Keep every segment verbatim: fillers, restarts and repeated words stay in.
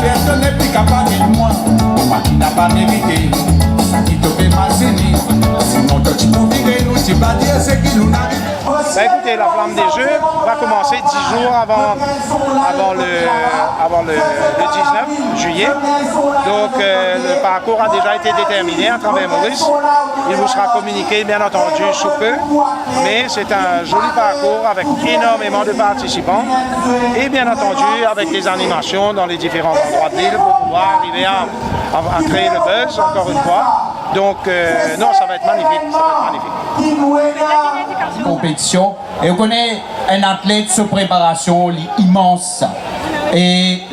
Personn nepli kapav vid mwa, mwa ki napa merite seki to pe mazine. Simon to ti pou vire, nou ti pa dir seki nou narive. Ben, écoutez, la Flamme des Jeux va commencer dix jours avant, avant le, avant le, le dix-neuf juillet. Donc, euh, le parcours a déjà été déterminé à travers Maurice. Il vous sera communiqué, bien entendu, sous peu. Mais c'est un joli parcours avec énormément de participants et, bien entendu, avec des animations dans les différents endroits de l'île pour pouvoir arriver à, à, à créer le buzz, encore une fois. Donc, euh, non, ça va être magnifique, ça va être magnifique. Konpetision. E ou kone, enn atlet, so preparasion, li imans. E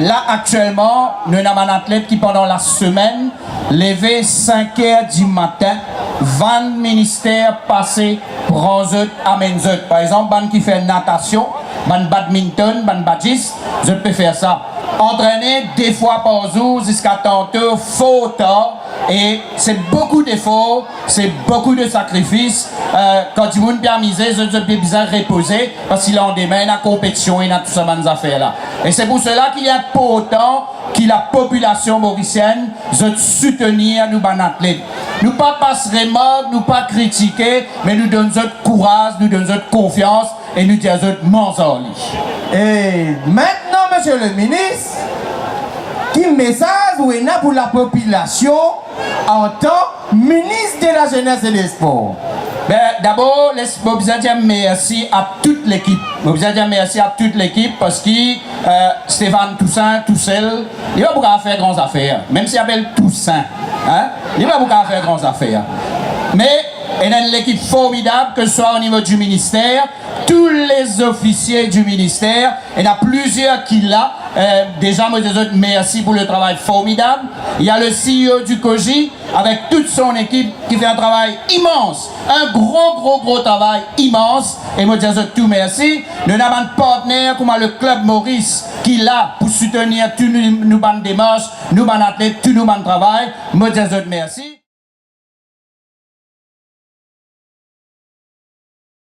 la, aktielman, nou ena bann atlet ki, pandan lasemenn, leve sink er dimatin, vann minister pase, pran zot, amenn zot. Par exanp, bann ki fer natasion, bann badminton, bann badjis, zot pe fer sa. Antrene de fwa par zour ziska tanto for tar, e se boukou defor, se boukou de sakrifis. Eh, kan dimoun pe amize, zot, zot pe bizin repoze, parski landime ena konpetision, ena tou sa bann zafer la. E se pou sela ki li inportan ki lapopilasion morisienn, zot soutenir nou bann atlet. Nou pa pas remark, nou pa kritike, me nou donn zot kouraz, nou donn zot konfians e nou dir zot manz ar li. E mintnan, Monsieur le Ministre, ki mesaz ou ena pou lapopilasion antan Ministre de la Jeunesse et des Sports? Ben, dabor, les, mo bizin dir mersi a tout lekip. Mo bizin dir mersi a tout lekip parski, eh, Stéphane Toussaint tousel, li pa pou kapav fer gran zafer. Mem si li apel Toussaint, hein, li pa pou kapav fer gran zafer. Me ena enn lekip formidab, ke se swa o nivo di minister, tou lezofisie di minister, ena plizier ki la, eh, deza, mo dir zot mersi pou le travay formidab. Il y a le C E O du COJI, avek tout son ekip ki fer enn travay imans, enn gro, gro, gro travay imans, e mo dir zot tou mersi. Nou ena bann partner kouma le Club Maurice ki la pou soutenir tou nou, nou bann demars, nou bann atlet, tou nou bann travay. Mo dir zot mersi.